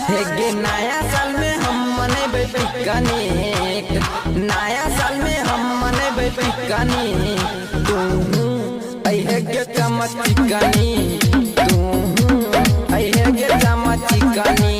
हे गे नया साल में हम मनेबै पिकनिक, नया साल में हम मनेबै पिकनिक। तू अइहे गे चमचिकनी, तू अइहे गे चमचिकनी।